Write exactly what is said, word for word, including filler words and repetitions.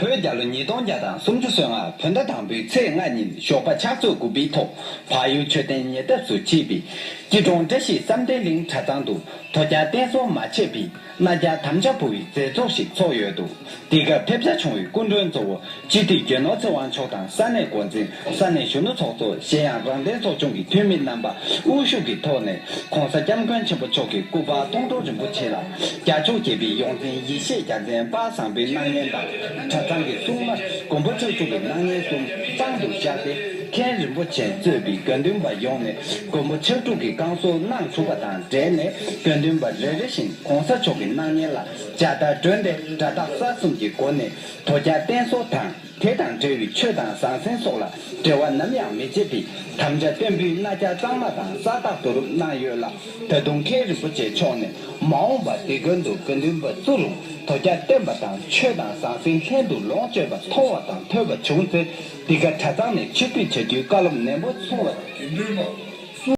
བོད་རྒྱལ་ལོ་ཉིས་སྟོང་བརྒྱ་དང་སུམ་ཅུ་སོ་ལྔ་བོད་ཟླ་དང་པོའི་ཚེས་ལྔ་ཉིན་ཞོགས་པ་ཕྱག་ཚོད་དགུ་པའི་ཐོག་བལ་ཡུལ་མཆོད་རྟེན་ཉེ་འདབས་སུ་མཆིས་པའི་སྐྱིད་གྲོང་བཀྲ་ཤིས་བསམ་གཏན་གླིང་གྲྭ་ཚང་དུ་དོལ་རྒྱལ་བསྟན་སྲུང་མ་ཆད་པའི་གནའ་རྒྱལ་དམ་བཅའ་ཕུལ་བའི་མཛད་ཚོགས་ཤིག་ཚོགས་ཡོད་འདུག་དེ་སྐབས་ཕེབས་བྱ་བྱུང་བའི་སྐུ་མགྲོན་གཙོ་བོ་སྤྱི་འཐུས་རྒྱལ་ནོར་ཚེ་དབང་མཆོག་དང་ས་གནས་འགོ་འཛིན། ས་གནས་གཞོན་ནུ་ཚོགས་གཙོ། གཞན་ཡང་རང་བདེན་ཚོགས་ཆུང་གི་འཐུས་མི་རྣམ་པ་དབུ་བཞུགས་ཀྱི་ཐོག་ནས་༸གོང་ས་༸སྐྱབས་མགོན་ཆེན་པོ་མཆོག་གི་སྐུ་པར་སྟོང་གྲོགས་རིན་པོ་ཆེ་ལ་རྒྱ་ཕྱོགས་བརྒྱད་པའི་ཡོངས་འཛིན་ཡེ་ཤེས་རྒྱལ་མཚན་དཔལ་བཟང་པོའི་སྣང་བརྙན་དང་། གྲྭ་ཚང་གི་སྲུང་མ་མགོན་པོ་ཕྱག་དྲུག་གི་སྣང་བརྙན་གསུམ་གཙང་དུ་བཞག་སྟེ། མཁན་རིན་པོ་ཆེ་གཙོས་པའི་དགེ་འདུན་པ་ཡོངས་ནས་མགོན་པོ་ཕྱག་དྲུག་གི་བསྐང་གསོ་གནང་གྲུབ་པ་དང་འབྲེལ་ནས། དགེ་འདུན་པ་རེ་རེ་བཞིན་༸གོང་ས་མཆོག་གི་སྣང་བརྙན་ལ་མཇལ་དར་སྒྲོན་ཏེ་སྒྲ་དག་ས་གསུམ་གྱི་སྒོ་ནས་དོལ་རྒྱལ་བསྟེན་གསོལ་དང་། དེ་དང་འབྲེལ་བའི་ཆོས་དང་ཟང་ཟིང་སོགས་ལ་འབྲེལ་བ་ནམ་ཡང་མི་བྱེད་པའི་དམ་བཅའ་བརྟན་པོའི་གནའ་རྒྱལ་གཙང་མ་དང་ས་རྟགས་བསྡུ་རུབ་གནང་ཡོད་ལ། ད་དུང་མཁན་རིན་པོ་ཆེ་མཆོག་ནས་མ་འོངས་པ་དེ་ཀུན་ཏུ་དགེ་འདུན་པ་བཙུགས་རུང་དོལ་རྒྱལ་བསྟེན་པ་དང་ཆོས་དང་ཟང་ཟིང་ལྷན་དུ་ལོངས་སྤྱོད་པ་མཐོང་བ་དང་ཐོས་པ་བྱུང་ཚེ། འདི་ག་གྲྭ་ཚང་ནས་ཆིབས་བསྒྱུར་བྱ་རྒྱུའི་བཀའ་སློབ་ནན་པོ་གསུང་བ། དགེ་འདུན་པ།